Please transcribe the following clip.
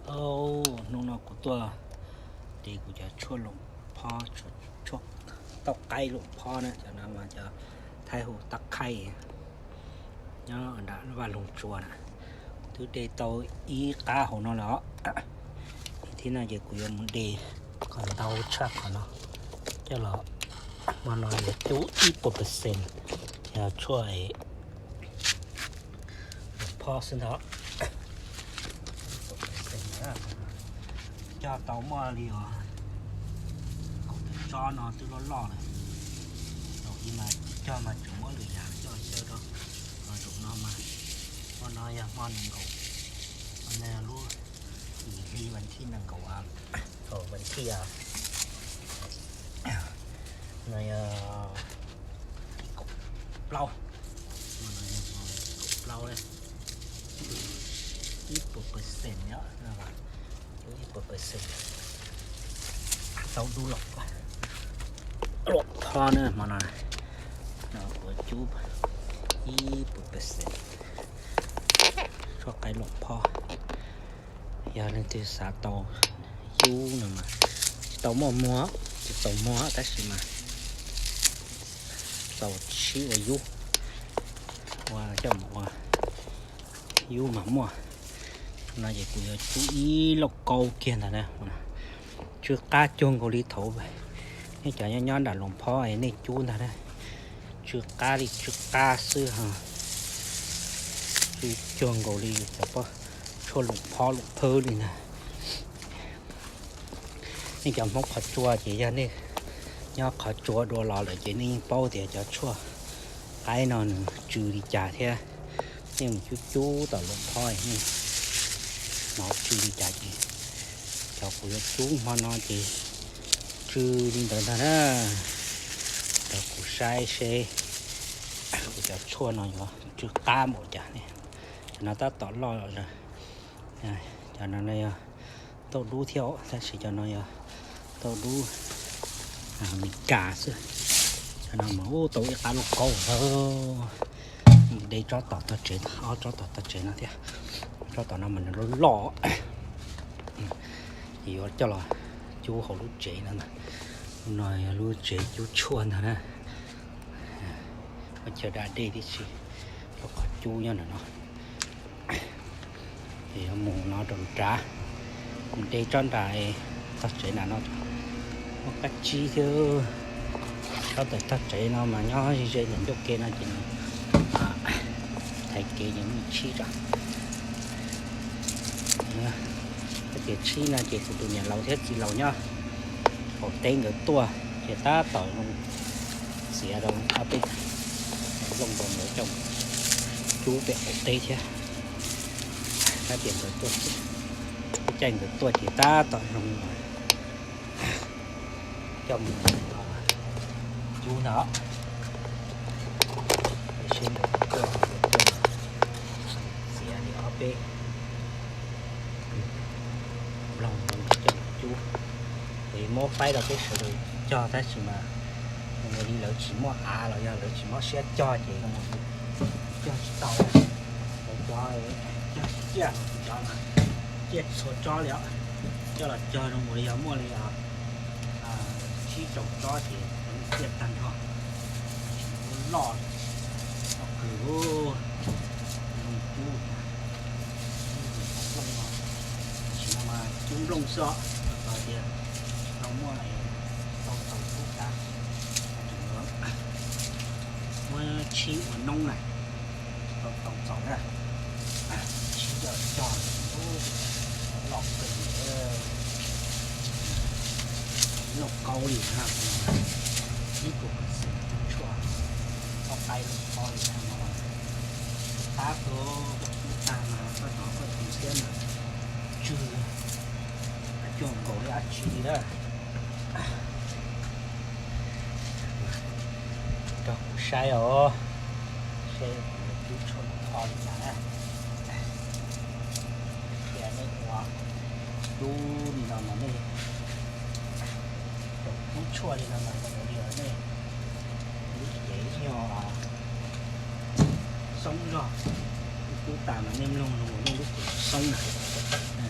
Au, hnub no kuv tuaj de kuv cov tshuaj loom phob, tshuaj tauj qaib loom phob na, cov no mas cov Thaib hu tauj qaib, nyob nram vaj loog tsua na. Twb de tau ib qab hauv no lawm os. Thiab no ces kuv yuav mus de kom ntau tshaj qhov no coj los. Hmo no yuav cub ib puas percent yog tshuaj loom phob xwb ntag. Cog tau muaj li os, kaum tawm tsob no twb loj loj lawm. Zaum ib mas cog mas tseem muab lwm yam coj xyaw rau. Zaum no mas, hmo no yog hmo nees nkaum, hmo no lub yim hli vas thib nees nkaum, vas thib no yog kaum plaub, kaum plaub, ib puas percent, ib puas percent tau dub los. Loom phob na hmo no, no kuv cub ib puas percent tshuaj qaib loom phob. Yog leej twg xav tau yub no mas tsis tau muaj muag, tsis txaus muag tab sis mas txaus sib ua yub, ua coj mus ua yub mas muaj. No ces kuv yuav cub ib lauj kaub kiag ntag na. Tsw qab cuag nkaus li thaum nej cov nyob nyob nram loom phob nej cub ntag na. Tsw qab li tsw qab xwb ho, tsw cuag nkaus li cov pob tshuaj loom phob loom phwb li ntag. Nej cov Hmoob qhov tsua ces yog nej nyob qhov tsua dua los lawm ces nej yeej paub tias cov tshuaj qaib no nws tsw li cas thiab. Nej mus cub cub tom loom phob nej hnov tsw li cas ces cov kuv yuav cub hmo no ces tsw li ntawd ntag na. Cov kuv saib seb kuv cov tshuaj no yuav tsw qab npaum cas ne. Cov no tab tom loj lawm. Cov no yog tauj dub thiab tab sis cov no yog tauj dub Amelikas xwb. Cov no mas ub tau ib qab lauj kaub. De tsob tom tog tsev, ob tsob tom tog tsev no thiab. Tsob tom no mas nws loj loj ces yuav coj los cub hauv lub tsev no ntag. No yog lub tsev cub tshuaj ntag na. Ua chaw da dej tib si, lub qhov cub nyob ntawm no. Ces yuav mus no rau nrad, mus de tsob nram tog tsev nram no, muaj kab tsib thiab. Tsob ntawm tog tsev no mas nyob ze ze ntawm ncauj ke no ces thaiv kev ces muaj tshib tso. Koj tias tshib no ces kuv tus niam laus thiab txiv laus nyob qaum teb nkawd tuaj ces tab tom zoo txiav rau ob peb nplooj rau nkawd coj cub pem qaum teb thiab. Kab tias nkawd tuaj, ib caij nkawd tuaj ces tab tom zoo coj mus cub ntag. Seb nkawd tuaj, nkawd tuaj txiav li ob peb nplooj coj mus cub. Kuv muab faib rau peb sawv daws cog tab sis mas zoo li lawv tsis muaj av los yog lawv tsis mob siab cog ces cog tsis tau. Lawv cov cog tsis ciaj, cov mas ciaj txhua tsob li os. Coj los cog zoo li yog muaj li tsib rau tsob ces ciaj tag nrho. Loj, loj kawg, zoo cub. Cov plooj no tam sim no mas cub nplooj xwb os, rau qhov tias tsis tau muaj tau tau cub tas. Muab tshib ua noob na, tau tau txaus na. Tshib coj cog, loj kawg li, loj kaub li na. Ib puas percent tshuaj tauj qaib loom phob li na no. Qab kawg, koj cub tag mas koj hnov koj tus siab mas tsw, cuag nkaus li dab tsi li na. Rau kuv saib os, seb kuv yuav cub tshuaj loom phob li cas na. Tias nej ua cub li no mas nej, cub tshuaj li no mas nej, lub cev nyuag xoob zog, cub tas mas nej mloog zoo nej lub cev xoob na.